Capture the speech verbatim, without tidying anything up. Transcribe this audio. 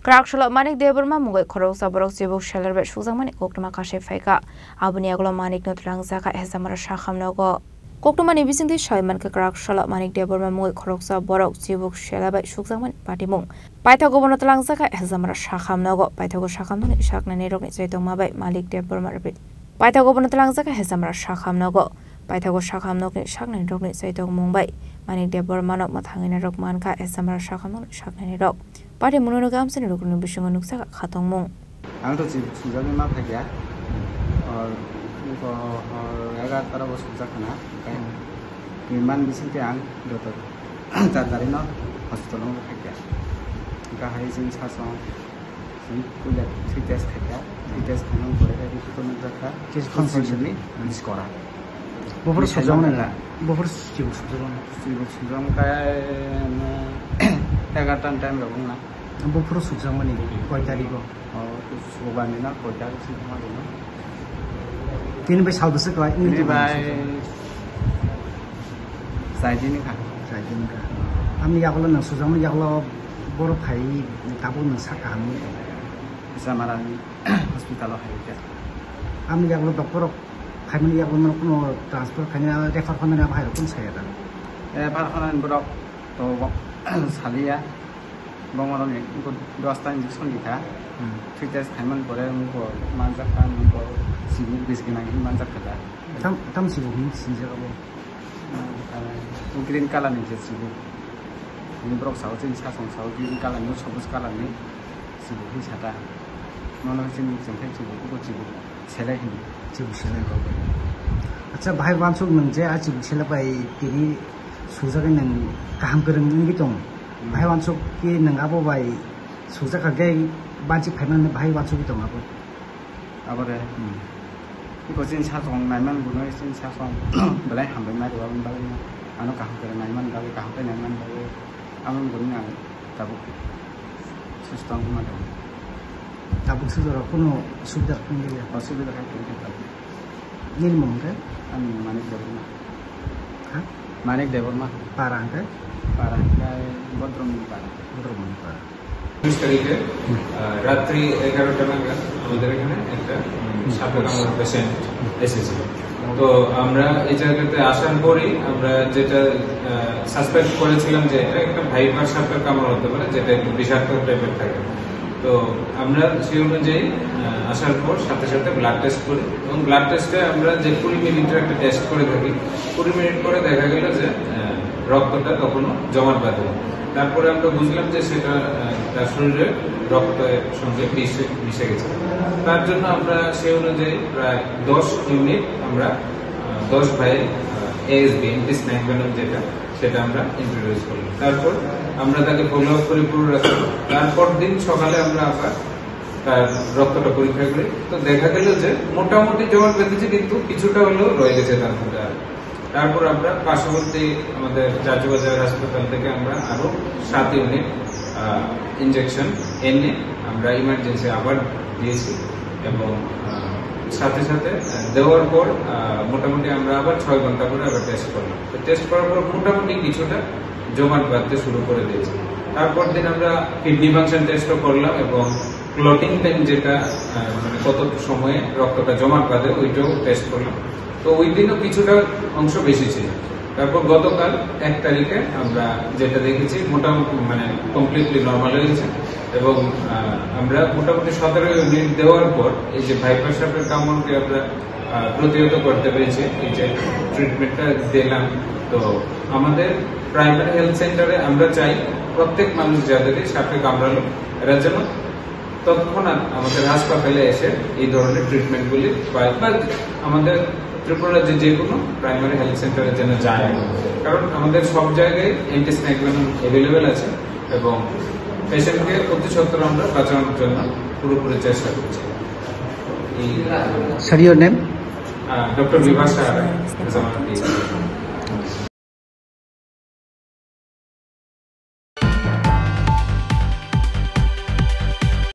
Kwrak salo Manik Debbarma mungwi khoroksa borok chibuk seler bai sukjakmani koktwma kasai phaikha. Aboni yagulo Manikno twlangjak kha Hezamara sakham nogo. Koktwmani bisingtwi sai mankha kwrak salo Manik Debbarma mungwi khoroksa borok chibuk sela bai sukjakmani patimung. Paithago bono twlangjak kha Hezamara sakham nogo. Paithago sakham nokni saknani rokni chaitokma bai Manik Debbarma rwphi-, Paithago bono twlangjak kha Hezamara sakham nogo. Paithago sakham nokni saknani rokni chaitokmung bai Manik Debbarmano mwthangwi narwk mankha Hezamara sakham nokni saknani rok. Party mununo gamsani rukni bisingo nukjak kha tongmung. Ang to chini sujagwi ma phaikya. Or, ko, or, egar tara bo sujak khna. Kai. Hmm. Ni man bising te ang dotor. Jar jari no hospital no phaikya. Ka hai jin sa song. Jin kuya three test khaikya. Three test khana pore kai report no jakha. Kis confirm. Ni biskora. Bufur sujak na. Bufur chibuk sujak na. Chibuk sujak kai, egar tan time rok na. Buphuru sukjakmani koi tarigo? O, sukjakmani na koi tarik sukjakmani na? Tini bai sal bwswk kwlai wngwi tini tongo bai sukjakmani? Saidini kha. Saidini kha. Amni yagulo nang sukjakmani yagulo boro phai tabuk nang sak kaham wngwi tongo. Jamarani hospital o hai khe. Amni yagulo doctor rok phaimani yagulo no kuno transfer khaina refer khaina abo hai rok kuno saya da? Refer khaina borok to saliya. Bongoroni dosta injection dikha. Hmm. Three test khaiman pore wngkha manjak kha, wngkha chibuk bisgwna hinwi manjak kha da. Tam, tam chibuk hinwi sinjak abo? Green colour ni je chibuk. Ni borok sao, chini sasong sao, green colour ni, sobuj colour ni chibuk hinwi sata. Nono chini chengkhai chibuk, ubo chibuk. Selai hini. Chibuk selai rok bai. Acha, bahai wansuk nwng je a chibuk selai bai tini sujagwi nwng kaham kwrwng wngwi tong. Hmm. Bahai wansuk ki nwng abo bai sujak kha khe banchi phaimani bahai wansugwi tong abo. Abo de. Hmm. Iko chini sasong naiman buno chini sasong belai hambai mai rwma bagwi ano kaham kwrwng naiman bagwi kaham khe naiman bagwi amo buno ang Tabuk susto wngma tongo. Tabuk susto rok kuno subida rok wngya? O subida rok wngya tabuk. Nini mung khe? Ani mung Manik Debbarma. Ha? Manik Debbarma. Para hwnkhe? Para hwnkhe Bodromni para. Bodromni para. উনিশ তারিখে, আহ, রাত্রি এগারোটা নাগাদ আমাদের এখানে একটা, উম, সাপে কামড়ানো পেশেন্ট এসেছিল। তো আমরা এই জায়গাতে আসার পরেই আমরা যেটা, আহ, সাসপেক্ট করেছিলাম যে এটা একটা ভাইপার সাপের কামড় হতে পারে, যেটা একটু বিষাক্ত টাইপের থাকে। তো আমরা সেই অনুযায়ী, আহ, আসার পর সাথে সাথে ব্লাড টেস্ট করি এবং ব্লাড টেস্টে আমরা যে কুড়ি মিনিটের একটা টেস্ট করে থাকি, কুড়ি মিনিট পরে দেখা গেল যে, আহ, রক্তটা তখনও জমাট বাঁধেনি। তারপরে আমরা বুঝলাম যে সেটা, আহ, তার শরীরে রক্তের সঙ্গে বিষ মিশে গেছে। তার জন্য আমরা সেই অনুযায়ী প্রায় দশ ইউনিট আমরা, আহ, দশ ভাইয়ের, আহ, এএসবি, অ্যান্টি স্নেক ভেনম যেটা, সেটা আমরা ইন্ট্রোডিউস করলাম। তারপর আমরা তাকে ফলো আপ করে পুরো রাস্তা। তারপর দিন সকালে আমরা আবার তার রক্তটা পরীক্ষা করি। তো দেখা গেল যে মোটামুটি জমাট বেঁধেছে, কিন্তু কিছুটা হলেও রয়ে গেছে তার মধ্যে আর। তারপর আমরা পার্শ্ববর্তী আমাদের চাচুবাজার হাসপাতাল থেকে আমরা আরো সাত ইউনিট, আহ, ইনজেকশন এনে আমরা ইমার্জেন্সি আবার দিয়েছি এবং, আহ, সাথে সাথে, আহ, দেওয়ার পর, আহ, মোটামুটি আমরা আবার ছয় ঘন্টা করে আবার টেস্ট করলাম। তো টেস্ট করার পর মোটামুটি কিছুটা জমাট বাঁধতে শুরু করে দিয়েছে। তারপর দিন আমরা কিডনি ফাংশন টেস্টও করলাম এবং ক্লটিং টাইম যেটা, আহ, মানে কত সময়ে রক্তটা জমাট বাঁধে, ওইটাও টেস্ট করলাম। তো ওই দিনও কিছুটা অংশ বেশি ছিল। তারপর গতকাল এক তারিখে আমরা যেটা দেখেছি মোটামুটি মানে কমপ্লিটলি নর্মাল হয়ে গেছে এবং, আহ, আমরা মোটামুটি সতেরো ইউনিট দেওয়ার পর এই যে ভাইপার সাপের কামড়কে আমরা, আহ, প্রতিহত করতে পেরেছি, এই যে ট্রিটমেন্টটা দিলাম। তো আমাদের প্রাইমারি হেলথ সেন্টারে আমরা চাই প্রত্যেক মানুষ যাদের এই সাপে কামড়ালো এরা যেন তৎক্ষণাৎ আমাদের হাসপাতালে এসে এই ধরনের ট্রিটমেন্টগুলি পায় বা আমাদের ত্রিপুরা রাজ্যে যে কোনো প্রাইমারি হেলথ সেন্টারে যেন যায়, কারণ আমাদের সব জায়গায় অ্যান্টি স্নেক ভেনম অ্যাভেলেবেল আছে এবং পেশেন্টকে অতি সত্বর আমরা বাঁচানোর জন্য পুরোপুরি চেষ্টা করছি। এই Sir, your name? আহ, ডক্টর বিভাস সাহারা,